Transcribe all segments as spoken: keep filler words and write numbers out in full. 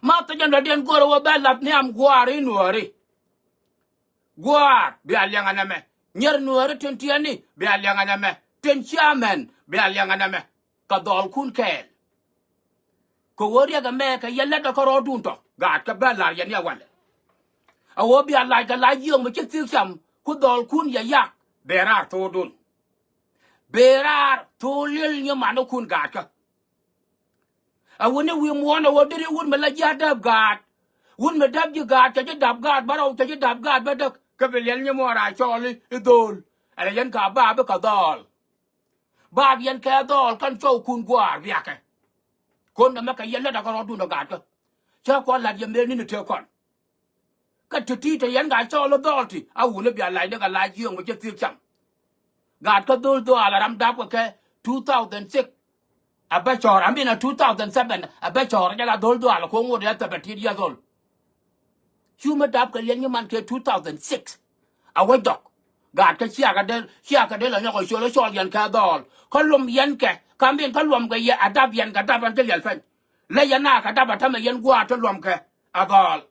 Ma thɔcä dɔ̱diɛn go̱o̱rä wä bɛ lath nhiam gua̱a̱r i̱ Nuääri. Gua̱a̱r bia liɛŋ ɛn ɛmɛ. Nyier Nuääri tin tiɛɛni bia liɛŋ ɛn ɛmɛ. Tin ciaamɛn bia liɛŋ ɛn ɛmɛ. Kɛ dhɔɔlkun kɛɛl. Kɛ ɣöö riɛk ɛmɛ kɛ yɛ lätdä kärɔɔdun tɔ. Gaatkɛ bä la̱r yɛn yɛ walɛ. A ɣöö bia lac kɛ lac yio̱o̱ŋ mi ci thi̱i̱k cam ku dhɔɔlkun yɛ yak. Bee raar tho̱o̱dun. Bee raar tho̱o̱l li̱el nyimanikun gaatkä. A wuni wi̱i̱ muɔ̱ɔ̱n a ɣöö deri wut mi la ji̱ a däp gaat. Wut mi däp ji̱ gaat cɛ ji̱ dap gaat bärɔw cɛ ji̱ dap gaat bädäk. Kä bi liɛl nyimuɔɔr a cɔɔl i̱ dhööl. Ɛlɛ yɛn ka baap i̱ kɛ dhɔɔl. Baap yɛn kɛ dhɔɔl kɛn cɔwkun gua̱a̱r biakɛ. Kon nɛmɛ kɛ yɛn lätdä kärɔɔdun ɔ gaatkä. Cä kua̱r la̱t yɛ mëë ni̱n ɛ tëë kɔn. Kä ti̱ti̱ te yɛn gaa cɔɔl i̱ dhɔɔl ti a wuni bia lac ni kɛ lac yio̱o̱ŋ mi ci thi̱i̱k cam. Gaatkä dho̱l dhɔaal a ram dapkɛ kɛ two thousand six. A bä cɔɔr, I mean, a two thousand seven a bä cɔɔr jɛ la dho̱l dhɔaal a ko̱o̱ŋ wot ɛ thɛpɛ ti̱i̱t yɛ dhɔl. Cu mi dapkɛ liɛn nyiman kɛ two thousand six. A wä jɔk. Gaatkä ciakɛ del, ciakɛ del a nyɔk a col a cɔɔl yɛn kɛ dhɔɔl. Kä luɔm yɛn kɛ, kä I mean, kä luɔm kɛ yɛ a dap yɛn kɛ dap ɛn ti liɛl pɛny. Lɛ yɛn a kɛ dap a tämɛ yɛn gua̱a̱r ti luɔm kɛ a dhɔɔl.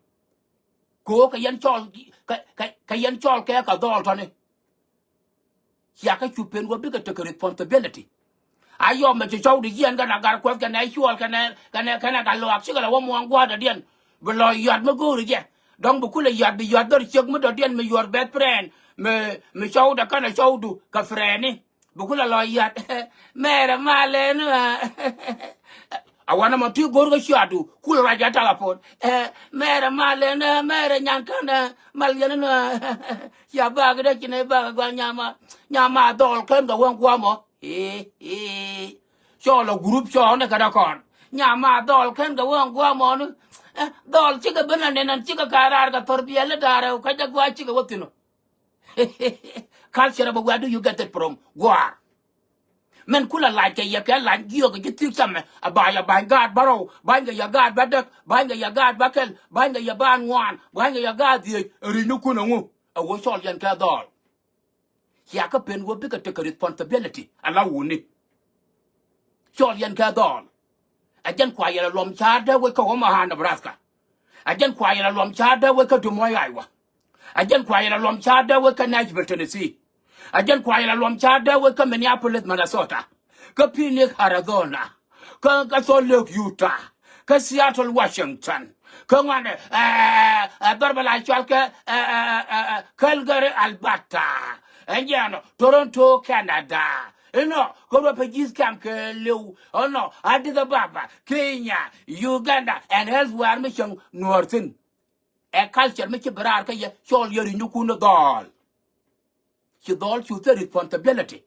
Kɛ ɣöö kɛ yɛn cɔɔl, kɛ, kɛ, kɛ yɛn cɔɔl kɛ kɛ dhɔɔl tɔ̱ni. Cia kä cu pen wä bikɛ tekɛ responsibility. A yɔm mɛ ci cɔw di jiɛn kɛnɛ gar kuɛth kɛnɛ cuɔl kɛnɛ, kɛnɛ, kɛnɛ gar luaak cikɛ lɛ wä muɔ̱ɔ̱ŋ gua̱a̱r dɔ̱diɛn. Bi lɔ yɔat mi go̱o̱ri jɛ. Dɔ̱ŋ bi kulɛ yɔat bi yɔat dhɔr ciek mi dɔ̱diɛn mi your best friend. Mi, mi cɔwdɛ kɛnɛ cɔwdu kɛ friend ni. Bi kulɛ lɔ yat. Mɛrɛ malɛ ni. A wanɛ mɔ ti go̱r kä ciatu kul ruac a telephone. Mɛrɛ malɛ ni, mɛrɛ nyan kän mal yɛn ni. Cia bak dee ci nɛ bak gua nyama, nyama dhɔl kän kɛ wä guamɔ. Cɔl a group cɔɔni kɛ dee kɔn. Nyama dhɔl kän kɛ wä guamɔ ni. Dhɔl cikɛ ben a nɛn an cikɛ ka raar kɛ thɔr biɛl ni da̱rɛ kä jɛ gua cikɛ wä thi̱n ɔ. Culture, but where do you get it from? Gua̱a̱r. Mɛn kulɛ lac kɛ yɛ kɛ lac jiök kɛ ji̱ thi̱k camɛ. A ba̱a̱c a ba̱a̱c gaat bärɔw, ba̱a̱c kɛ yɛ gaat bädäk, ba̱a̱c kɛ yɛ gaat bäkɛl, ba̱a̱c kɛ yɛ gaat ŋuan, ba̱a̱c kɛ yɛ gaat dhieec. Ri̱cnikun ɛŋu? A wä cɔl yɛn kɛ dhɔɔl. Cia kä pen wä bikɛ tekɛ responsibility ala wuni. Cɔl yɛn kɛ dhɔɔl. A jɛn kua yɛl a luɔm ca̱a̱r dee wec kä Omaha, Nebraska. A jɛn kua yɛl a luɔm ca̱a̱r dee wec kä Des Moines, Iowa. A jɛn kua yɛl a luɔm ca̱a̱r dee wec kä Nashville, Tennessee. A jɛn kua yɛl a luɔm ca̱a̱r dee wec kä Minneapolis, Minnesota. Kä Phoenix, Arizona. Kä, kä Salt Lake, Utah. Kä Seattle, Washington. Kä ŋuan, ɛ, ɛ, ɛ, dhɔr bɛ la cual kɛ, ɛ, ɛ, ɛ, ɛ, Calgary, Alberta. Ɛn jɛn ɔ, Toronto, Canada. Inɔ, kä ruɔ pɛ ji̱th kɛm kɛ liw. Ɔnɔ, Addis Ababa, Kenya, Uganda, and elsewhere mi cieŋ Nuɔɔr thi̱n. Ɛ culture mi ci bi raar kä yɛ, cɔl yɛ ri̱cnikun ni dhɔɔl. Ci dhɔɔl cu thil responsibility.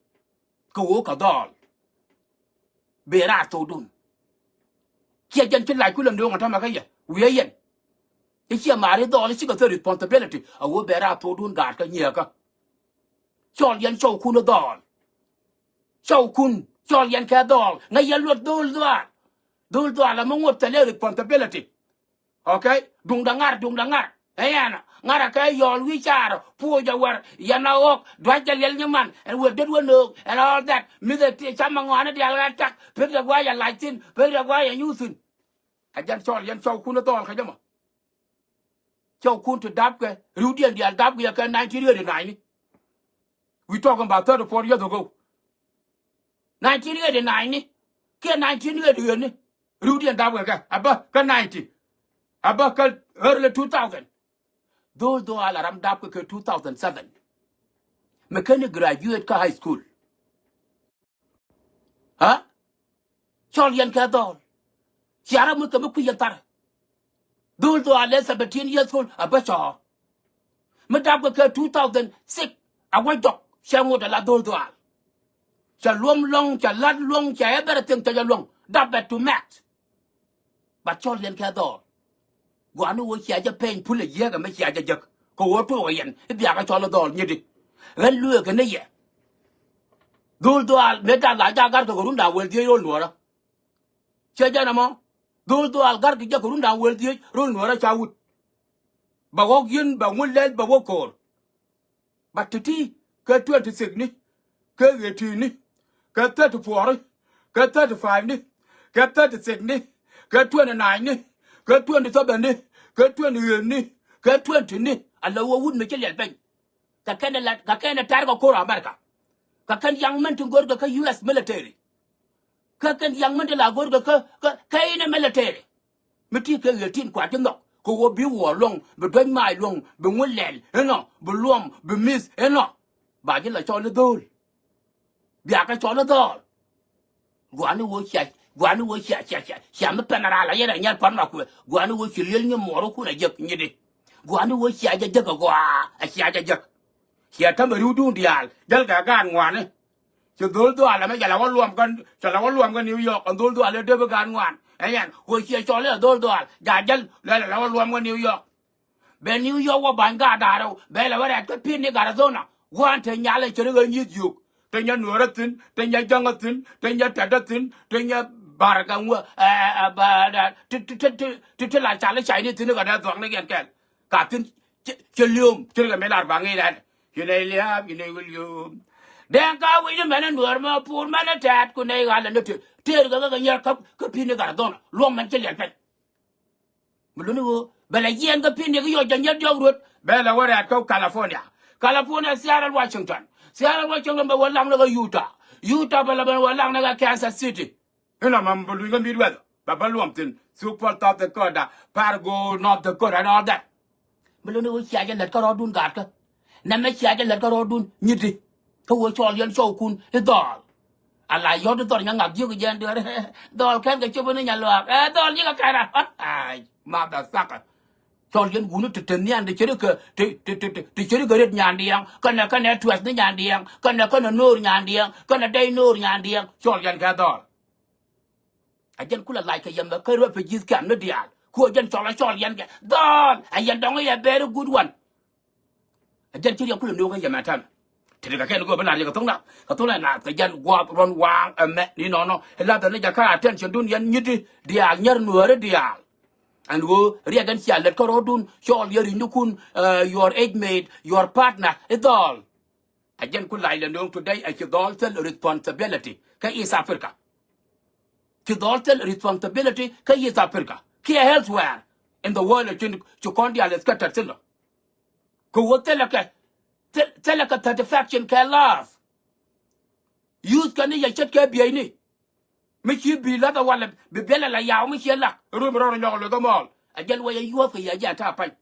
Kɛ ɣöö kɛ dhɔɔl. Bee raar thokdun. Ciɛ jɛn ci lac kulɛ nööŋ ɛ tämɛ kä yɛ. Wiee yɛn. I̱ ciɛ maari dhɔɔl i̱ cikɛ thil responsibility. A ɣöö bee raar thokdun gaatkä nyieekä. Cɔl yɛn cɔwkun i̱ dhɔɔl. Cɔwkun, cɔl yɛn kɛ dhɔɔl. Ŋäc yɛn luɔt dho̱l dhɔaal. Dho̱l dhɔaal ɛmɛ ŋot thilɛ responsibility. Okay? Duŋdɛ ŋar, duŋdɛ ŋar. Ɛ yɛn ŋarɛ kɛ yɔɔl wi̱i̱ caarɔ puɔc ɛ wär yɛn a ɣɔk dua̱c jɛ liɛl nyiman ɛn wëë det wä nöök and all that. Mith ɛ ti camɛ ŋɔaani diaal ɣän tak pek dɛ gua̱a̱c ɛ lac thi̱n, pek dɛ gua̱a̱c ɛ nyuuth thi̱n. Ɛ jɛn cɔl yɛn cɔwkun i̱ dhɔɔl kä jɛ mɔ. Cɔwkun ti dapkɛ ri̱wdiɛn diaal dapkɛ yɛ kɛ nineteen eighty-nine ni. We talking about thirty-four years ago. Nineteen eighty-nine ni kiɛ nineteen eighty-eight ni. Ri̱wdiɛn dapkɛ kɛ a bä kä ninety. A bä kä early two thousand. Dho̱l dhɔaal a ram dapkɛ kɛ two thousand seven. Mi ken i̱ graduate kä high school. Ha? Cɔl yɛn kɛ dhɔɔl. Cia ram mi kɛ mi kui̱ yɛn thar. Dho̱l dhɔaal ɛ seventeen years old a bä cɔɔr. Mi dapkɛ kɛ two thousand six a wä jɔk cɛ ŋot ala dho̱l dhɔaal. Cɛ luɔm luɔ̱ŋ, cɛ la̱t luɔ̱ŋ, cɛ everything cɛ jɛ luɔ̱ŋ. Dapɛ to max. But cɔl yɛn kɛ dhɔɔl. Gua̱a̱ni wä cia jɛ pɛny pulɛ jiääk ɛmɛ cia jɛ jek. Kɛ wä tuɔɔk yɛn i̱ biakä cɔl i̱ dhɔɔl nyitdi. Ɣän lueek kɛ ni yɛ. Dho̱l dhɔaal mëë da̱a̱ la jaak garkɛ kɛ run da̱a̱ wël dhieec ro̱l nuɔ̱ɔ̱rä. Ciɛ jɛn ɛmɔ. Dho̱l dhɔaal garkɛ jɛ kɛ run da̱a̱ wël dhieec ro̱l nuɔ̱ɔ̱rä ca wut. Bɛ ɣɔ̱k yi̱n bɛ ŋun lɛl bɛ wä ko̱o̱r. But ti̱ti̱ kɛ twenty six ni, kɛ eighteen ni, kɛ thirty four ni, kɛ thirty five ni, kɛ thirty six ni, kɛ twenty nine ni, Kɛ twenty seven ni, kɛ twenty eight ni, kɛ twenty ni, ala wä wut mi ci liɛl piny. Kɛ kɛn ɛ lat, kɛ kɛn ɛ tɛr kɛ ko̱r America. Kɛ kɛn yaŋ mɛn ti go̱rkɛ kä U S military. Kɛ kɛn yaŋ mɛn ti la go̱rkɛ kä, kä, kä inɛ military. Mi ti kɛ ɣöö tin kuat ti nhɔk kɛ ɣöö bi wuɔɔr luɔ̱ŋ, bi duäc maac luɔ̱ŋ, bi ŋu lɛl inɔ, bi luɔm, bi mi̱th inɔ. Ba ji̱ la cɔl i̱ dho̱o̱l. Bia kɛ cɔl i̱ dhɔɔl. Gua̱a̱ni wä cia, gua̱a̱ni wä cia, cia, cia, cia mi pɛn a raal a yɛn a nyɛr pan ma kuɛ. Gua̱a̱ni wä ci liel nyi muɔɔr wä kun a jek nyi di. Gua̱a̱ni wä cia jɛ jek a gɔaa, a cia jɛ jek. Cia tämɛ ri̱wdun diaal jäl kɛ gaat ŋuani. Ci dho̱l dhɔaal ɛmɛ cɛ la wä luɔm kɛ, cɛ la wä luɔm kɛ New York, ɛn dho̱l dhɔaal ɛ dee bi gaat ŋuan. Ɛ yɛn wä cia cɔl i̱ a dho̱l dhɔaal, ja jäl lɛ la wä luɔm kɛ New York. Bɛ New York wä ba̱ny gaat da̱a̱r rɛw, bɛ lɛ wä rɛ̈t kä Phoenix, Arizona. Gua̱a̱n te nyalɛ cɛ ri ɣä nyi̱th yio̱k. Te nyɛ nuäärä thi̱n, te nyɛ jäŋä thi̱n, te nyɛ tɛ̈tä thi̱n, te nyɛ barkɛ ŋuä, ɛ, ɛ, ɛ, ba, da, ti, ti, ti, ti, ti, ti la cal i̱ Chinese thi̱n i̱ kɛ dee dhua̱kni kɛn kɛl. Ka thi̱n cɛ, cɛ li̱o̱m, ci ri kɛ mi lar ba ŋi̱i̱c rɛ̈t. Ci nɛy lia̱a̱p, ci nɛy wä li̱o̱m. Dɛŋ ka wi̱c ni mɛn i̱ nuäär mɛ puur mɛn i̱ tɛ̈t ku nɛy ɣa̱l ɛn i̱ tëë, tëër kɛ kɛ kɛ nyɛr kä, kä Phoenix, Arizona. Luɔm mɛn ci liɛl pɛny. Mi luni ɣöö bɛ lɛ yiɛn kä Phoenix yɔc jɛ nyɛt diɔ̱k ruet. Bɛ lɛ wä rɛ̈t kä California. California, Seattle, Washington. Seattle, Washington bɛ wä laŋ ni kä Utah. Utah bɛ lɛ bɛ wä laŋ ni kä Kansas City. Inɔ mam bɛ luny kä Midwest bɛ bä luɔm thi̱n. Sioux Falls, South Dakota, Fargo, North Dakota and all that. Mi luni ɣöö cia jɛ lät kä rɔɔdun gaatkä. Nɛmɛ cia jɛ lät kä rɔɔdun nyiti. Kä ɣöö cɔl yɛn cɔwkun i̱ dhɔɔl. Ala yɔ̱t i̱ dhɔr nyɛ ŋak jiök jɛn dueer. Dhɔl kɛn kɛ cop ni nya luaak. Ɛ dhɔl ji̱ kɛ kɛn a. Ai, motherfucker. Cɔl yɛn wuni ti te nhian ti ceri kɛ, ti, ti, ti, ti, ti ceri kɛ ret nyandiɛŋ. Kɛnɛ, kɛnɛ tuɛth ni nyandiɛŋ. Kɛnɛ, kɛnɛ no̱o̱r nyandiɛŋ. Kɛnɛ dɛy no̱o̱r nyandiɛŋ. Cɔl yɛn kɛ dhɔl. A jɛn kulɛ lac kɛ yɛn bɛ kä refugees camp ni diaal. Ku a jɛn cɔl a cɔl yɛn kɛ dhɔl. A yɛn dɔŋ yɛ very good one. A jɛn ci riɛk kulɛ no̱o̱ŋ kä yɛmɛ tɛmɛ. Ti ti kɛ kɛn go̱o̱r bi lar yɛ kɛ tho̱ŋ na. Kɛ tho̱ŋ na na kɛ jɛn gua̱a̱th ruɔ̱n waaŋ ɛmɛ ni nɔnɔ. Ɛ lathɛ ni jɛ kä attention dun yɛn nyiti diaal nyɛr nuääri diaal. Ɛn ɣöö riɛk ɛn cia lät kä rɔɔdun cɔɔl yɛ ri̱nynikun, eh, your age mate, your partner i̱ dhɔɔl. A jɛn ku lac lɛ no̱o̱ŋ today ɛ ci dhɔɔl thil responsibility kä East Africa. Ci dhɔɔl thil responsibility kä East Africa kiɛ elsewhere in the world. Ci, ci kɔn diaal is scattered thil. Kɛ wä thilɛ kɛ, thil, thilɛ kɛ satisfaction kɛ love. Youth kɛ ni yɛ ce̱tkɛ bieyni. Mi ci bi lath a walɛ bi biɛlɛ la yaw mi ciɛ lak. Rum rɔr nyɔk luth kä mɔɔl. A jɛl wä yɛ youth kɛ yɛ jɛ a ta̱a̱ pa̱ny.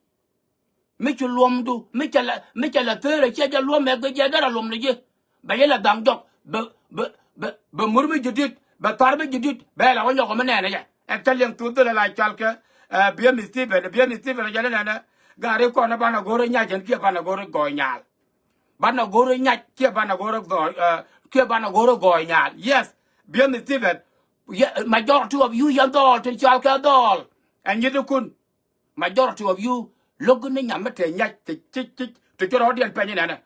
Mi ci luɔmdu, mi cɛ lɛ, mi cɛ lɛ thöörɛ ciɛ jɛ luɔm mɛ guic jɛ derɛ luɔm ni ji̱. Bɛ yɛ lɛ dhaŋ jɔk, bɛ, bɛ, bɛ, bɛ mur mi ji̱ di̱t, bɛ thar mi ji̱ di̱t, bɛ lɛ wä nyɔk mi nɛɛnɛ jɛ. Ɛ kɛ liɛŋ thuth dhilɛ la cɔal kɛ, eh, Biemi Stephen, Biemi Stephen jɛ ni nɛnɛ. Gari kɔn banɛ go̱r nyac jɛn kiɛ banɛ go̱r gɔɔy nyaal. Banɛ go̱r nyac kiɛ banɛ go̱r gɔɔy, eh, kiɛ banɛ go̱r gɔɔy nyaal. Yes, Biemi Stephen, ye, majority of you yɛn dhɔɔl tin cɔal kɛ dhɔɔl. Ɛ nyitikun. Majority of you lo̱k ni nyam mi te nyac ti, ti, ti, ti ci rɔɔdiɛn pɛny inɛnɛ.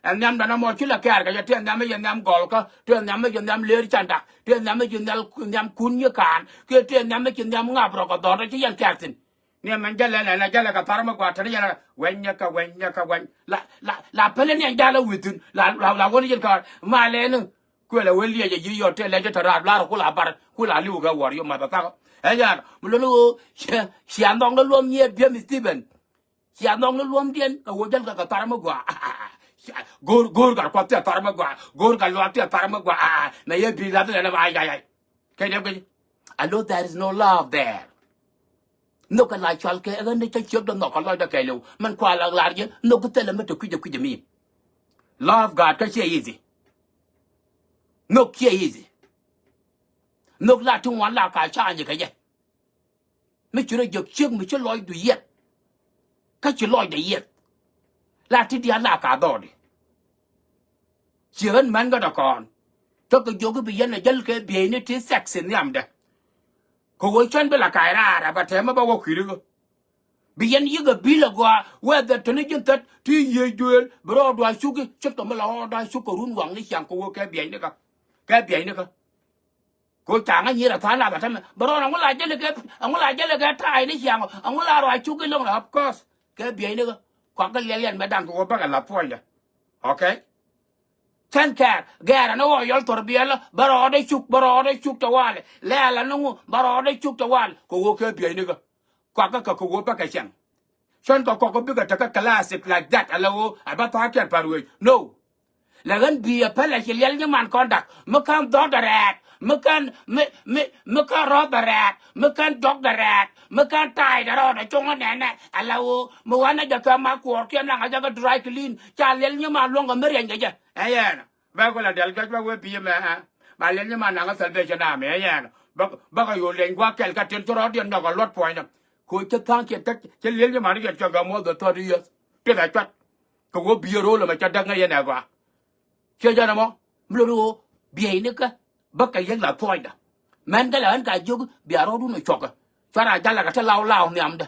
Ɛn nhiam danɛ mɔ ci lɛ kɛɛr kɛ jɛ, ti ɛn nhiam mi ci nhiam gɔlkä, ti ɛn nhiam mi ci nhiam leer candak, ti ɛn nhiam mi ci nhiam, nhiam kun nyi kaan, kiɛ ti ɛn nhiam mi ci nhiam ŋap rɔ kɛ dhɔr ti ci yɛn kɛɛr thi̱n. Ni ɛmɛn jälɛ nɛnɛ jälɛ kɛ thar mi gɔaa te ni yɛn wɛny nyɛ kɛ wɛny nyɛ kɛ wɛny. La, la, la pälɛ ni ɛn jalɛ wi̱thin, la, la, la wä ni yɛn kɛ malɛ ni. Kuël ɛ wee liɛc ɛ ji̱ yɔt tëë lɛc ɛ te raar lar kula bar kula li̱w kɛ wäär yom math athak. Ɛ yar mi lon ɣöö cia, cia nhɔk ni luɔm nyiet Biemi Stephen. Cia nhɔk ni luɔmdiɛn kɛ ɣöö jäl kɛ kɛ thar mi gɔaa. Go̱o̱r, go̱o̱r kɛ kuath tëë thar mi gɔaa. Go̱o̱r kɛ luaak tëë thar mi gɔaa. Mɛ yɛ bi̱i̱ lath ɛn ɛmɛ ay ay ay. Kɛ diɛp kɛ ji̱. Alo, there is no love there. Nhök kɛ la cɔal kɛ ɣän ni cä ciökdä nhɔk kɛ lɔcdä kɛɛliw. Mɛn kua la lar jɛ nhök ki thilɛ mi te kui̱cä kui̱cä mi. Love gaat kä ciɛ easy. Nhök ciɛ easy. Nhök la ti ŋuan la ka change kɛ jɛ. Mi ci rɔ jiäk ciek mi ci lɔcdu yieth. Kä ci lɔcdɛ yieth. La ti diaal la ka dhɔɔdi. Ci ɣän män kä dɔ̱kɔn. Kä kɛ jiök i̱ bi yɛn ɛ jäl kɛ bieyni ti sex in nhiamdɛ. Kɛ ɣöö cuan bi la kac raar ɛ bɛ tɛmɛ bä wä kui̱rikä. Bi yɛn yikɛ bi̱i̱l ɛ gɔaa whether te ni ji̱n thät ti yiëë juëël bi rɔɔdu a cuk i̱ cik tɔmɔ la rɔɔdu a cuk kɛ run waŋni ciaŋ kɛ ɣöö kɛ biɛynikä. Kɛ biɛynikä. Kɛ ɣöö ca ŋä nyier a tha̱a̱ŋ lath a tämɛ bɛ rɔɔn ɛŋu la jälɛ kɛ, ɛŋu la jälɛ kɛ ta̱a̱y ni ciaŋ ɛŋu la rɔ a cuk i̱ lo̱ŋ rɛ of course. Kɛ biɛynikä. Kuakä liɛliɛn mɛ da̱ŋ kɛ ɣöö bäkɛ lath puɔ̱nydɛ. Okay. Cän kɛɛr gɛɛr ɛn ɣɔɔ yɔl thɔr biɛlä bä rɔɔdɛ cuk bä rɔɔdɛ cuk tɛ walɛ lɛɛl ɛn ŋu bä rɔɔdɛ cuk tɛ walɛ kɛ ɣöö kɛ bieynikä. Kɔakä kɛ kɛ wä bä kɛ cɛŋ. Cɔn kɛ kɔk bikɛ tekɛ classic like that ala ɣöö a bä tha̱a̱r kɛn pa̱n wec. No. Lɛ ɣän bi̱i̱ ɛ pälɛ ci liɛl nyiman kɔn dak. Mi kän dhɔk dɛ rɛɛt. Mi kän, mi, mi, mi kän rɔ̱th dɛ rɛɛt. Mi kän jɔk dɛ rɛɛt. Mi kän ta̱a̱y dɛ rɔɔdɛ cuŋä nɛnɛ. Ala ɣöö mi ɣän ɛ jɛ kɛ ma kuɔɔr kiɛn naŋ ɛ jɛ kɛ dry clean. Ca liɛl nyiman luɔ̱ŋ kɛ mi riɛny kɛ jɛ. Ɛ yɛn. Bä kulɛ dial gɛc bä wee bi̱i̱ mɛ ɛ. Ba liɛl nyiman naŋ ɛ salvation army ɛ yɛn. Bä, bä kɛ yo̱o̱ liɛny gua̱a̱k kɛl kä tin ci rɔɔdiɛn nyɔk ɛ luɔt puɔ̱nydɛ. Kɛ ɣöö cä tha̱a̱ŋ kiɛn kä cä liɛl nyiman kiɛn cɔk ɛ more than thirty years. Piɛth ɛ cuat. Kɛ ɣöö bi̱i̱ ro̱o̱l ɛmɛ cä däk ŋäc yɛn ɛ gɔaa. Ciɛ jɛn ɛmɔ mi lo̱n ɣöö biɛynikä bä kɛ yiëk la thuɔcdä. Mɛn kɛ lɛ ɣän ka jiök bia rɔɔdun ɛ cuɔkä. Cuarɛ a jalɛ kɛ te law law nhiamdä.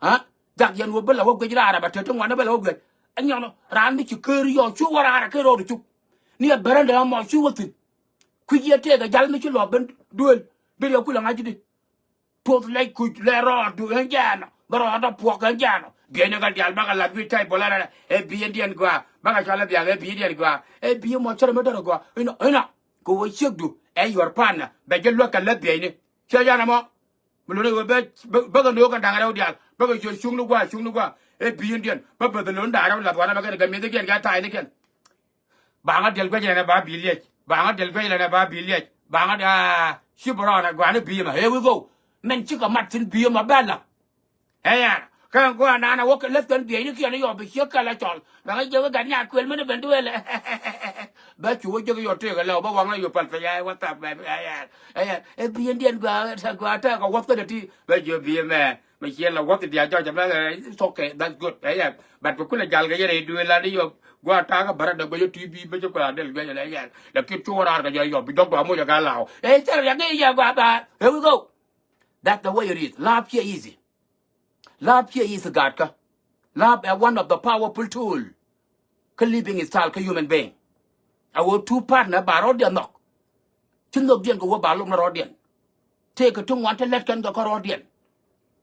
Aa jak yɛn wä bä lɛ wä guic raar ɛ bɛ te ti ŋuan ɛ bä lɛ wä guic. Ɛ nyɔn raan mi ci ker yɔɔ cu wä raar ɛ ker rɔɔd cuk. Ni ɛ bärä dee ɛmɔ cu wä thi̱n. Kui̱c yɛ tëëk ɛ jal mi ci lɔ ben duël. Dee yɛ kulɛ ŋa̱c di. Puɔth lɛc kuc lɛ rɔɔdu ɛn jɛɛnɔ bä rɔɔdɔ puɔk ɛn jɛɛnɔ. Bieyni kɛ diaal bä kɛ lath wi̱i̱ tɛy bol ɛn ɛ bieyni diɛn gɔaa bä kɛ cɔl ɛ biak ɛ bieyni diɛn gɔaa ɛ bieyni mɔ cärɛ mi dɔrɛ gɔaa inɔ inɔ. Kɛ wä ciekdu ɛ yuɔr pa̱a̱nä bɛ jɛ luäk kɛ lät bieyni. Ciɛ jɛɛnɔ mɔ mi luni wä bä bä kɛ no̱o̱k kɛ da̱ŋ rɛw diaal bä kɛ ciö cuŋni gɔaa cuŋni gɔaa ɛ bieyni diɛn bä bäth luni da̱ŋ rɛw lath wanɛ bɛ kɛn kɛ mi̱eth kɛn kɛ ta̱a̱yni kɛn. Baŋä diɛl guec lɛnɛ ba bi liec. Baŋä diɛl guec lɛnɛ ba bi liec. Baŋä aa ci bɛ rɔɔnɛ gua̱a̱ni bi̱i̱ mɛ. Here we go. Mɛn cikɛ mat thi̱n bi̱i̱ mɛ bɛ la̱th. Ɛ yɛn kä ɛn gua̱a̱ nanɛ wä kɛ läth kɛn bieynikiɛn yɔ bi ciek kɛl ɛ cɔl. Bɛ ŋä jiök i̱ gat nyaat kuël mini ben duëëlɛ. Bä cu wä jiök yɔ tëëk ɛlɛw bä waŋ la yɔ päl piny ɛ wä thap mɛ ɛ yɛn. Ɛ yɛn ɛ bi̱i̱ ɛn diɛn gua̱a̱ gua̱a̱ tɛɛk ɛ wäth kä dɛ ti bä jiök bi̱i̱ mɛ. Mi ciɛ la wäth diaal jɔc ɛmɛ, it's okay, that's good. Ɛ yɛn. But bi kulɛ jal kɛ yɛn ɛ duëël la ni yɔ. Gua̱a̱ ta̱a̱ kä bärä dee guec ɛ T V bä ci kuɛ la del guec ɛ yɛn. Lakin cu wä raar kɛ jɔc yɔ bi jɔk dɔamɔ jɛ gaa law. Ɛ cɛ riak i̱ yɛ gua̱a̱ ba. Here we go. That's the way it is. Love here easy. Love here easy gaatkä. Love ɛ one of the powerful tool. Kä living style kä human being. A wä two partner ba rɔɔdiɛn nhɔk. Ci nhökdiɛn kɛ wä ba lom ni rɔɔdiɛn. Tëëkɛ ti ŋuan ti lät kɛn kɛ kärɔɔdiɛn.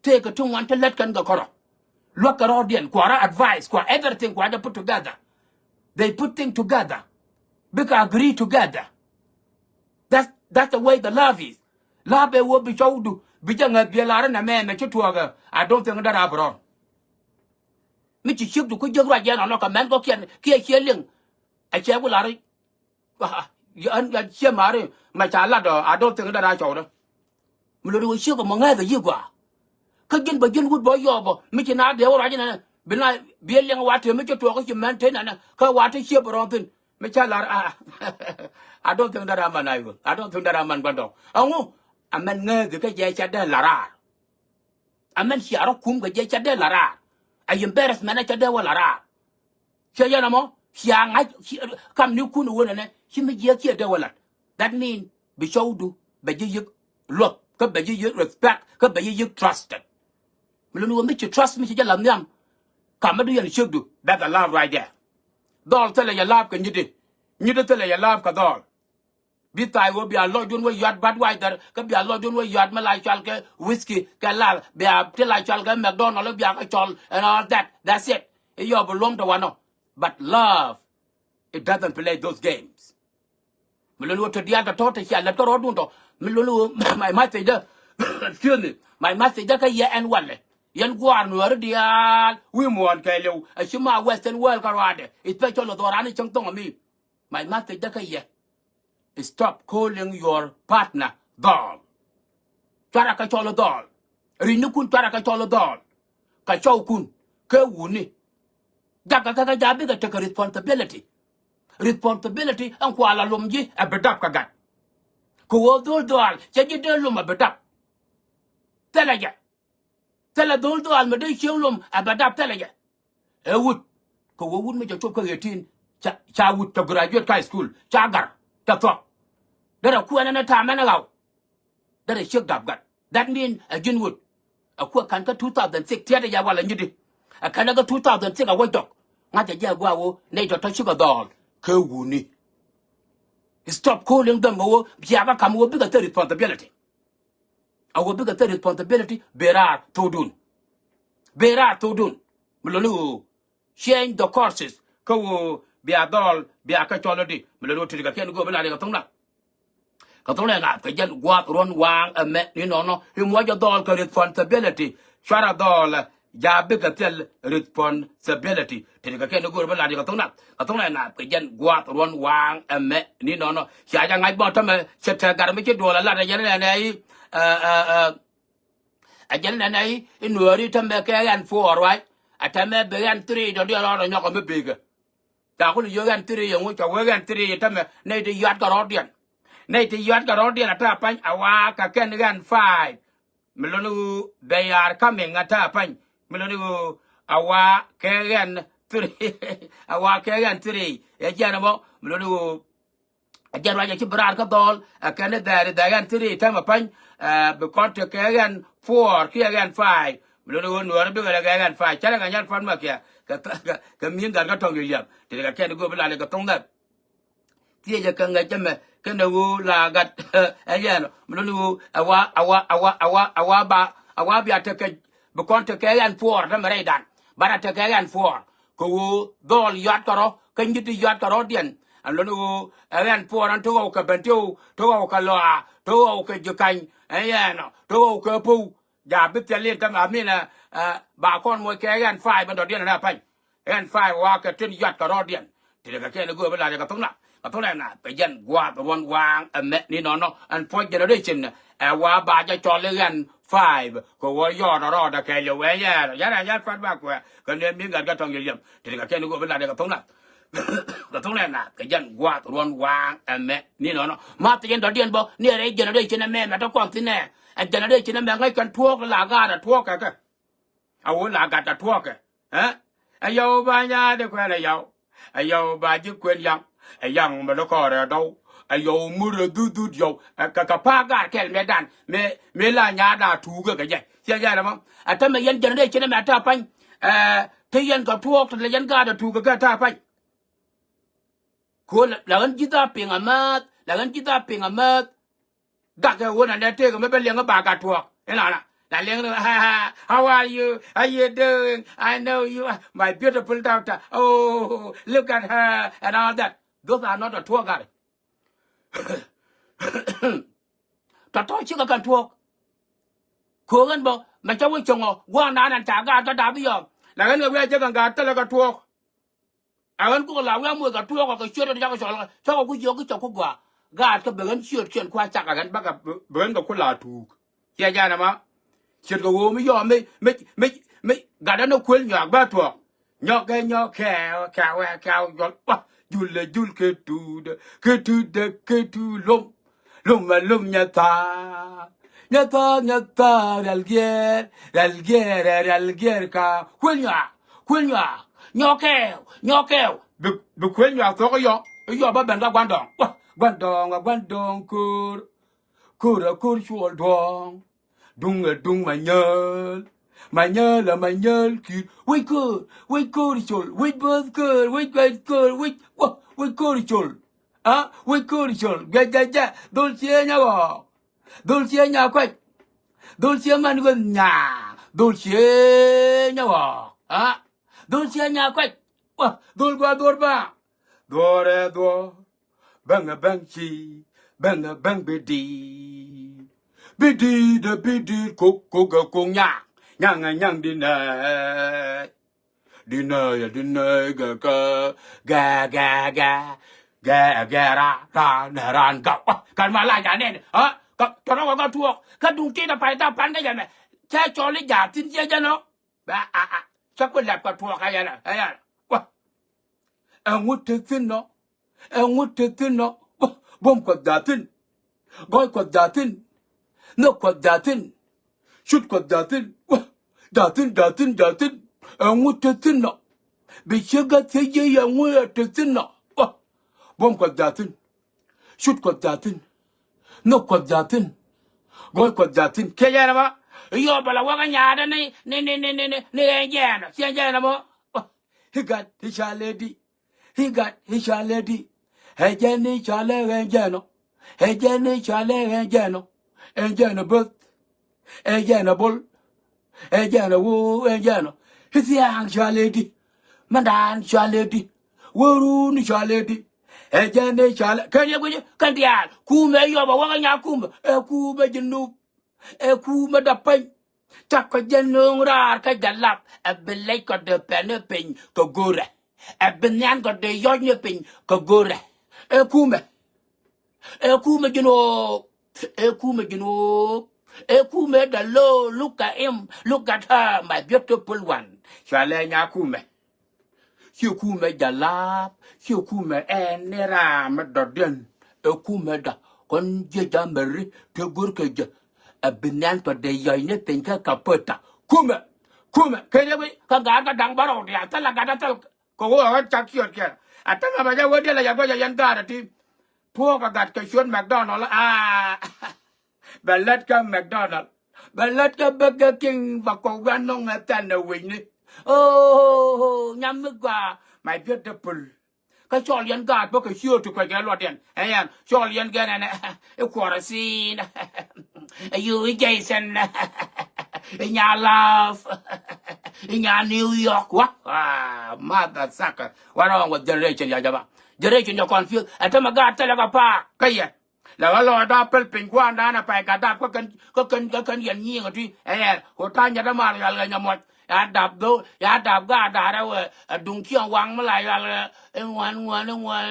Tëëkɛ ti ŋuan ti lät kɛn kɛ kärɔ. Luäk kɛ rɔɔdiɛn kuarä advice kua everything kua jɛ put together. They put thing together. Bikɛ agree together. That's, that's the way the love is. Love ɛ wä bi cɔwdu bi jɛ ŋäth biɛ lar inɛ mɛmɛ ci tuɔɔkɛ. I don't think that I've wrong. Mi ci ciekdu ku jiäk ruac yɛn ɔnɔ kɛ mɛn kɔkiɛn kiɛ ciɛ liŋ. Ɛ cɛ ku lar i̱ Aa, yɛn, yɛn ciɛ mari mɛ ca lat ɔ, I don't think that a cɔwdä. Mi lot wä ciek mɔ ŋäth a yi gɔaa. Kä ji̱n bä ji̱n wut bä yɔɔp ɔ mi ci na dee wä ruac inɛnɛ bi na bi liɛŋ wa tëë mi ci tuɔɔk ci mɛn tëë nɛnɛ kä wa te ciep rɔ̱ɔ̱n thi̱n mi ca la̱r a. I don't think that a man a yuɔth. I don't think that a man gua̱ndɔɔŋ. Ɛŋu a mɛn ŋääthi kä jɛ ca dee la̱r raar. Ɛ mɛn cia rɔ kum kɛ jɛ ca dee la raar. Ɛ embarrassment ɛ ca dee wä la raar. Ciɛ yɛn ɛmɔ cia ŋa̱c kamnikun ɛ wä nɛnɛ ci mi jiääk ciɛ dee wä lat. That mean bi cɔwdu bɛ ji̱ yi̱k luɔth kä bɛ ji̱ yi̱k respect kä bɛ ji̱ yi̱k trusted. Mi luni wä mi ci trust mi ci jɛ la nhiam. Kamä du yɛn ciekdu, that's the love right there. Dhɔl thilɛ yɛ love kɛ nyitdi. Nyitdi thilɛ yɛ love kɛ dhɔl. Bi tha̱a̱c ɣöö bia lɔcdun wä yɔ̱a̱t Budweiser kä bia lɔcdun wä yɔ̱a̱t mi la cɔal kɛ whisky kɛ lal bia ti la cɔal kɛ McDonald bia kɛ cɔl and all that. That's it. I̱ yɔp bi luɔ̱m tɔ wanɔ. But love, it doesn't play those games. Mi luni wä tɔ diaal tɔ tɔ̱ tɔ cia lät kä rɔɔdun tɔ. Mi luni wä my message dä. Excuse me. My message dä kä yɛ ɛn walɛ. Yɛn gua̱a̱r nuääri diaal wi̱i̱ muɔ̱ɔ̱n kɛɛliw a ci ma Western world kä ruaadɛ, especially dhɔran i̱ cäŋ thɔŋ ami. My message dä kä yɛ. Stop calling your partner dhɔl. Cuarɛ kɛ cɔl dhɔl. Ri̱cnikun cuarɛ kɛ cɔl dhɔl. Kɛ cɔwkun kɛ wuni. Jakä kɛ kɛ ja̱ bikɛ tekɛ responsibility. Responsibility ɛn kua la lom ji̱ ɛ bi dap kɛ gat. Kɛ ɣöö dhol dhɔl cɛ ji̱ dee lom ɛ bi dap. Thilɛ jɛ. Thilɛ dhol dhɔaal mi dee cieŋ lom ɛ bɛ dap thilɛ jɛ. Ɛ wut kɛ wä wut mi cɛ cop kä eighteen. Ca, ca wut cɛ graduate kä high school ca gar cɛ thuɔ̱k. Derɛ kuɛn ɛn ɛ ta̱a̱ mɛn ɛ ɣaw. Derɛ ciek dap gat. That mean ɛ ji̱n wut. Ɛ kuɛ ka̱n kä two thousand six tiɛt ɛ jɛ walɛ nyitdi. Ɛ kɛn ɛ kä two thousand six ɛ wä jɔk. Ŋa̱cɛ jɛ ɛ gua̱a̱ ɣöö nɛy tɔ̱tɔ̱ cikɛ dhɔɔl kɛ wuni. Stop calling them ɛ ɣöö bia kä ka̱m ɣöö bikɛ thil responsibility. A wä bikɛ thil responsibility ben raar thokdun. Ben raar thokdun. Mi loni ɣöö change the courses kä ɣöö bia dhɔl bia kä cɔl odi. Mi loni ɣöö ti̱ti̱ kɛ kiɛn go̱o̱p in a riɛk kɛ thoŋna. Kɛ thoŋna ŋa̱th kɛ jɛn gua̱a̱th ruɔ̱n waaŋ ɛmɛ ni nɔnɔ i̱ muɔcɛ dhɔl kɛ responsibility. Cuarɛ dhɔɔlɛ, ja bikɛ thil responsibility. Ti kɛ kɛn i̱ go̱o̱r bi lat yɛ kɛ thok nath, kɛ thok nath nath kɛ jɛn gua̱a̱th ruɔ̱n waaŋ ɛmɛ ni nɔnɔ. Cia jɛ ŋa̱c bä tämɛ cɛ tɛk gat mi ci duɔl ɛ lat ɛ jɛn nɛnɛ i̱, ɛ, ɛ, ɛ, ɛ jɛn nɛnɛ i̱, i̱ nuääri tämɛ kɛ ɣɛn four, right? Ɛ tämɛ bi ɣɛn three dɔ̱diɛn rɔɔdɛ nyɔkɔ mi bikɛ. Ca kul yio̱k ɣɛn three yɛ ŋu cɛ wee ɣɛn three yɛ tämɛ nɛy ti yuatkɛ rɔɔdiɛn. Nɛy ti yuatkɛ rɔɔdiɛn ɛ ta̱a̱ pa̱ny ɛ wa kɛ kɛn ɣɛn five. Mi luni ɣöö they are coming ɛ ta̱a̱ pa̱ny. Mi luni ɣöö a wa kɛ ɣɛn three. A wa kɛ ɣɛn three. Ɛ jiɛn ɛmɔ mi luni ɣöö a jiɛn ruac ɛ ci bi raar kä dhɔl ɛ kɛn i̱ dhɛɛr i̱ dhɛɛr ɣɛn three tämɛ pa̱ny. Ɛ bi kɔn tekɛ ɣɛn four kiɛ ɣɛn five. Mi luni ɣöö nuäärä bikɛ lɛ kɛ ɣɛn five cärɛ kɛ nyal pan ma kiɛ kɛ, kɛ, kɛ mi̱i̱n gat kä tɔ̱ŋ i̱ liam. Ti kɛ kɛn i̱ go̱o̱r bi la lɛ kɛ thoŋ nath. Thiecɛ kɛ ŋäc ɛmɛ kɛnɛ ɣöö la gat ɛ yɛn mi luni ɣöö ɛ wa, ɛ wa, ɛ wa, ɛ wa, ɛ wa ba, ɛ wa bia tekɛ, bi kɔn tekɛ ɣɛn puɔɔr tämɛ rɛydan. Banɛ tekɛ ɣɛn puɔɔr kɛ ɣöö dhɔl yuatkɛ rɔ kä nyi̱t ti yuatkɛ rɔɔdiɛn. Ɛn luni ɣöö ɛ ɣɛn puɔɔr ɛn ti ɣɔw kɛ ben ti ɣɔw, ti ɣɔw kɛ lɔaa, ti ɣɔw kɛ ji̱ ka̱ny ɛ yɛn ɔ, ti ɣɔw kɛ po̱w. Ja bi thil in tämɛ aminɛ, ɛ, ba kɔn moc kɛ ɣɛn five ɛn dɔ̱diɛn ɛn ɛ pa̱ny. Ɣɛn five wa kɛ tin yuatkɛ rɔɔdiɛn. Ti kɛ kɛn i̱ go̱o̱r bi lat yɛ kɛ thok nath, kɛ thok nath nath kɛ jɛn gua̱a̱th ruɔ̱n waaŋ ɛmɛ ni nɔnɔ. Ɛn puɔ̱c generation ɛ wa ba jɛ cɔl i̱ ɣɛn five kɛ ɣöö yɔɔt ɛ rɔɔdɛ kɛɛliw ɛ yɛɛr. Yɛn ɛ yɛn pua̱t ba kuɛ kɛ nɛ mi gat kä tɔ̱ŋ yɛ liɛm. Ti kɛ kɛn i̱ go̱o̱r bi lat yɛ kɛ thok nath. Kɛ thok nath nath kɛ jɛn gua̱a̱th ruɔ̱n waaŋ ɛmɛ ni nɔnɔ. Math yɛn dɔ̱diɛn bä ni ɛ rɛy generation ɛmɛ mɛ te kɔn thi̱n ɛ. Ɛ generation ɛmɛ ŋäc kɛn tuɔɔk la gaat ɛ tuɔɔk kɛ kɛ. A wä la gat a tuɔɔkɛ. Ɛ? Ɛ yɔw ba nyaat ɛ kuɛn ɛ yɔw. Ɛ yɔw ba ji̱ kuɛn yaŋ. Ɛ yaŋ mi lɔ kɔɔrɛ dɔw. Ɛ yɔw mur ɛ dhut dhut yɔw. Ɛ kɛ kɛ pa̱a̱k gaat kɛl mɛ dan. Mɛ, mɛ la nyaat a tuukɛ kɛ jɛ. Ciɛ jɛ rɛ mɔ. Ɛ tämɛ yɛn generation ɛmɛ a ta̱a̱ pa̱ny. Ɛ, te yɛn kɛ tuɔɔk te lɛ yɛn gaat a tuukɛ kɛ ta̱a̱ pa̱ny. Ko̱ la, la ɣän ji̱th a piŋ a määth. La ɣän ji̱th a piŋ a määth. Gak kɛ ɣöö na nɛ tëëk mi bä liɛŋ i̱ ba gat tuɔɔk. Inɔnɔ la liɛŋ ni, "How are you? How you doing? I know you are my beautiful daughter. Oh, look at her," and all that. Those are not a tuɔɔk gat. Tɔ̱tɔ̱ cikɛ kɛn tuɔɔk. Ko̱o̱k ɛn bä mɛ cä wä cäŋɔ gua̱a̱r naan ɛn ca gaat kä da̱a̱p i̱ yɔɔk. La ɣän kɛ wi̱i̱ a jek ɛn gaat thilɛ kɛ tuɔɔk. A ɣän kuk la wi̱i̱ a moc kɛ tuɔɔk kɛ ciöt ɛn cakɔ cɔl kɛ cakɔ ku jiök kä cɛ ku gɔaa. Gaat kä bɛ ɣän ciöt kiɛn kua cak a ɣän bakɛ bɛ ɣän kɛ ku la tuuk. Ciɛ jɛn ɛma. Ciöt kɛ ɣöö mi yɔɔk mi, mi, mi, mi gat ɛn ɛ kuël nyɔak bä tuɔɔk. Nyɔk kɛ nyɔk kɛɛw, kɛɛw, kɛɛw, jɔl, wa, julɛ, jul kɛ tuudɛ, kɛ tuudɛ, kɛ tuud lom. Lom, lom, nyɛ thaak. Nyɛ thaak, nyɛ thaak, rial giɛɛr, rial giɛɛr, rial giɛɛr ka. Kuël nyɔak, kuël nyɔak. Nyɔk kɛɛw, nyɔk kɛɛw. Bi, bi kuël nyɔak thuɔ̱k i̱ yɔ, i̱ yɔ bä ben ka gua̱ndɔɔŋ. Wa, gua̱ndɔɔŋ, a gua̱ndɔɔŋ ko̱r. Ko̱r, a ko̱r cuɔl duɔ̱ɔ̱ŋ. Duŋ ɛ duŋ Manyäl. Manyäl ɛ Manyäl ki̱i̱t. Wec köör, wec köör col, wec bäth köör, wec guɛc köör, wec, wä, wec köör col. A, wec köör col, guɛc guɛc jɛ, dhol cie nya ɣɔɔk. Dhol cie nya kuec. Dhol cie man ɣöth nya. Dhol cie nya ɣɔɔk. A, dhol cie nya kuec. Wä, dhol gua dhuɔr ba. Dhuɔr ɛ dhuɔr. Bäŋ ɛ bäŋ ci, bäŋ ɛ bäŋ bi di̱i̱t. Bi di̱i̱t ɛ bi di̱i̱t kok, kok ɛ kok nyaŋ, nyaŋ ɛ nyaŋ di nɛy. Di nɛy ɛ di nɛy gɛ kɛ, gɛ, gɛ, gɛ, gɛ, gɛ ra, ra, nɛ ran gak. Wah, kan ma la ja nɛn, ha? Ka, tɔnɔ kɛ ka tuɔɔk, ka duŋ tit ɛ pay ta pan kä jɛ mɛ. Cɛ cɔl i̱ ja thi̱n ciɛ jɛ nɔ. Bɛ a, a, cä ku lɛp kɛ tuɔɔk ɛ yɛn ɛ, ɛ yɛn. Wah. Ɛŋu te thi̱n nɔ? Ɛŋu te thi̱n nɔ? Buɔ̱m Kuɔth jaathin. Gɔɔy Kuɔth jaathin. Nhök Kuɔth jaathin. Cut Kuɔth jaathin. Wah! Jaathin, jaathin, jaathin. Ɛŋu te thi̱n nɔ? Bi ciek gat thiec jiɛ yɛ ɛŋu ɛ te thi̱n nɔ? Wah! Buɔ̱m Kuɔth jaathin. Cut Kuɔth jaathin. Nhök Kuɔth jaathin. Gɔɔy Kuɔth jaathin. Kiɛ jɛn ɛ ma? Yɔ bɛ la wäkä nyaatdä ni, ni, ni ɣɛn jɛɛn ɔ. Ciɛ jɛn ɛ ma? Wah! I̱ gat i̱ ca lɛ di. I̱ gat i̱ ca lɛ di. Ɛ jɛn i̱ ca lɛ ɣɛn jɛn ɔ. Ɛ jɛn i̱ ca lɛ ɣɛn jɛn ɔ. Ɛ jɛn ɔ bäth. Ɛ jɛn ɔ bol. Ɛ jɛn ɔ woo ɛ jɛn ɔ. I̱ thia̱a̱ŋ ca lɛ di. Mɛndan ca lɛ di. Wä run ca lɛ di. Ɛ jɛn i̱ ca lɛ kɛn yɛ guic kɛn diaal. Kumɛ yɔp ɛ wäkä nya kumɛ. Ɛ kumɛ ji̱ nup. Ɛ kumɛ dap peny. Cakɔ jɛ no̱o̱ŋ raar kä jɛ lap ɛ bi lɛc kɔ dee pɛn ni piny kɛ go̱rɛ. Ɛ bi nhian kɔ dee yɔc ni piny kɛ go̱rɛ. Ɛ kumɛ. Ɛ kumɛ ji̱n ɣöö. Ɛ kumɛ ji̱n ɣöö. Ɛ kumɛ dee lo̱o̱, look at him, look at her, my beautiful one. Cua lɛ nya kumɛ. Ci kumɛ jɛ lap, ci kumɛ ɛn ni ram mi dɔ̱diɛn. Ɛ kumɛ dɔ kɔn jiɛ jɛ mɛri ti go̱rkɛ jɛ. Ɛ bi nhian tɔ dee yɔc ni piny kä kapöta. Kumɛ, kumɛ kɛ riɛk wi̱c kä gaat kä da̱ŋ bärɔw diaal thil a gat a thil. Kɛ ɣöö ɣän cak ciöt kiɛn a tämɛ bɛ jɛ wä diɛl a yɛ guɛc a yɛn gaat a ti. Tuɔɔk a gat kɛ ciöt McDonald a. Bɛ lät kä McDonald. Bɛ lät kä Burger King bɛ kɔk wian nɔŋ ɛ thɛn ɛ wecni. Oh, nyam mi gɔaa, my beautiful. Kä cɔl yɛn gaat bä kɛ ciöt ti kuec kɛ luɔtdiɛn. Ɛ yɛn cɔl yɛn gɛn ɛn ɛ kuɔrɛ thin. Ɛ yu i̱ Jason. I̱ nya love. I̱ nya New York wa. Ah, mother sucker. What wrong with generation ya jama? Generation ya confused. Ɛ tämɛ gaat thilɛ kɛ paak kä yɛ. La ɣä lɔɔcda päl piny gua̱a̱ndan a pay gat dap kä kän kä kän kä kän yɛn nyiŋ a tui. Ɛ yɛn ɣöö ta̱ny nyɛ dämaar yal ɣɛ nyɛ muɔc. Ya dap dho̱ ya dap gaat da̱rɛ wee ɛ duŋ ciɛ waŋ mi la yal ɣɛ. I̱ ŋuan ŋuan i̱ ŋuan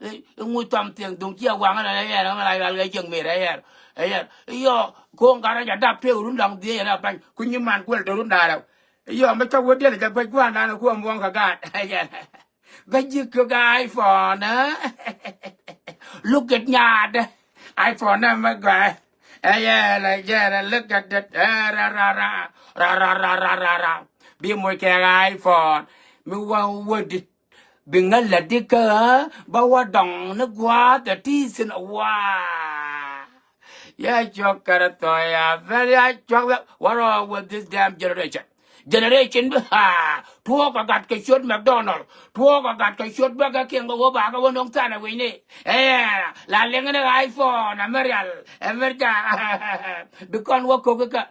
i̱ ŋuc thɔm thiɛŋ duŋ ciɛ waŋ ɛ yɛn mi la yal ɣɛ cieŋ mëë rɛ yɛn. Ɛ yɛn i̱ yɔ ko̱o̱ŋ gat rɛ jɛ dap tëë run da̱ŋ dhiee yɛn a pa̱ny ku nyi man kuël te run da̱rɛ. I̱ yɔ mi cä wä diɛl jɛ guäc gua̱a̱ndan a kuɔm waŋ kɛ gaat. Ɛ yɛn. Bä ji̱ kɛ iPhone, eh? Look at nyaat. iPhone ni mi gɔɛ. Ɛ yɛ lɛ jɛ rɛ look at it. Ɛ ra ra ra. Ra ra ra ra ra ra. Bi moc kɛ iPhone. Mi wä wä dit. Bi ŋä lɛ di kä bä wä dɔŋ ni gua̱a̱th ɛ ti thin wa. Ya cuɔk kɛrɛ thɔɔya very ya cuɔk. What wrong with this damn generation? Generation bi ha tuɔɔk a gat kɛ ciöt McDonald. Tuɔɔk a gat kɛ ciöt bä kɛ kiɛŋ kɛ wä ba kɛ wä no̱ŋ than a wi̱cni. Ɛ la liŋ ni iPhone a mɛ rial ɛ mɛ ja. Bi kɔn wä ko̱k kɛ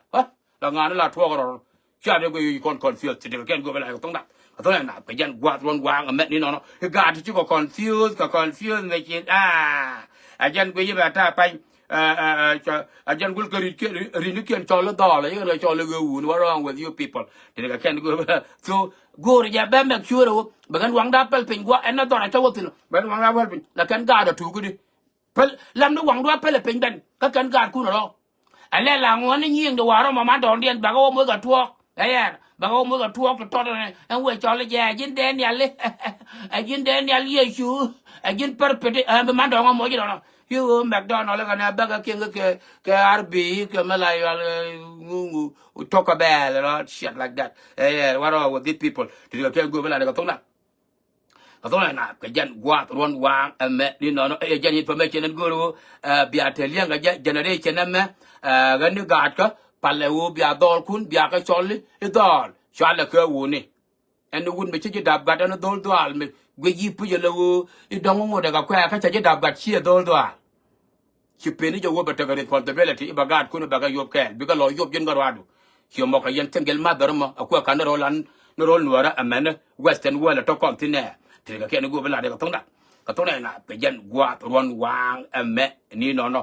la ŋa̱a̱n la tuɔɔk rɔr. Cia dee guic kɔn confuse ti dee kɛn guic bɛ la kɛ thoŋda. Kɛ thoŋda na kɛ jɛn guath ruɔn waŋ a mɛt ni nɔnɔ. Kɛ gaat ti ci kɔ confuse kɛ confuse mɛ ci ah. A jɛn guic bɛ ta pany. A jɛn guil kɛ ri̱c ni kiɛn cɔl i̱ dhɔl a yikɛn kɛ cɔl i̱ ɣöö wun. What wrong with you people? Ti dee kɛ kɛn guic bɛ la so go̱o̱r jɛ bɛ mɛk cuäärä wä bɛ kɛn waŋda pɛl piny gua̱ ɛn na dhɔl a cä wä thi̱n bɛ waŋda pɛl piny la kɛn gaat a tuuki di. Päl lam ni waŋdu a päl ɛ piny ben kä kɛn gaatkun rɔ. Ɛ lɛ la ŋuɔ̱n ni nyiëëŋ di wa̱a̱ rɔm ɔ man dɔɔŋdiɛn bäkɛ wä moc kɛ tuɔɔk. Ɛ yɛn bäkɛ wä moc kɛ tuɔɔk ti tɔt ɛn wee cɔl jɛ ɛ ji̱n Daniel. Ɛ ji̱n Daniel Yecu. Ɛ ji̱n pär pit ɛ bi man dɔɔŋ ɔ moc dɔɔnɔ. Ci ɣöö McDonald kɛn ɛ bäkɛ kiɛŋ kɛ kɛ R B kɛ mɛ la yual ŋu ŋu tɔk kɛ bɛɛl rɔ shit like that. Ɛ yɛn what wrong with these people? Ti kɛ kɛ guöp ɛ la ni kɛ thok na. Kɛ thok na kɛ jɛn gua̱a̱th ruɔ̱n waaŋ ɛmɛ ni nɔnɔ ɛ jɛn information ɛn go̱o̱r ɣöö bia te liɛŋ kɛ jɛ generation ɛmɛ. Ɣän ni gaatkä palɛ ɣöö bia dhɔɔlkun bia kɛ cɔl i̱ dhɔɔl cualɛ kɛ wuni. Ɛn ni wut mi ci ji̱ dap gat ɛn dhol dhuaal mi guic yi̱ puc ɛlɛ ɣöö i̱ dɔ̱ŋ ŋot ɛ kɛ kuɛɛk kä cɛ ji̱ dap gat ciɛ dhol dhuaal. Ci pen i̱ jɛ wä bɛ tekɛ responsibility i̱ bɛ gaatkun i̱ bɛ kɛ yop kɛɛl bikɛ lɔ yop ji̱n kɛ ruaadu. Ci mɔ kɛ yɛn single mother mɔ ɛ kuɛ ka̱n ni ro̱l an ni ro̱l nuɔ̱ɔ̱rä ɛmɛn western world ɛ tɔ̱ kɔn thi̱n ɛ. Ti kɛ kɛn i̱ go̱o̱p i̱ lat i̱ kɛ tho̱ŋda kɛ tho̱ŋda i̱ na kɛ jɛn gua̱a̱th ruɔ̱n waaŋ ɛmɛ ni nɔnɔ.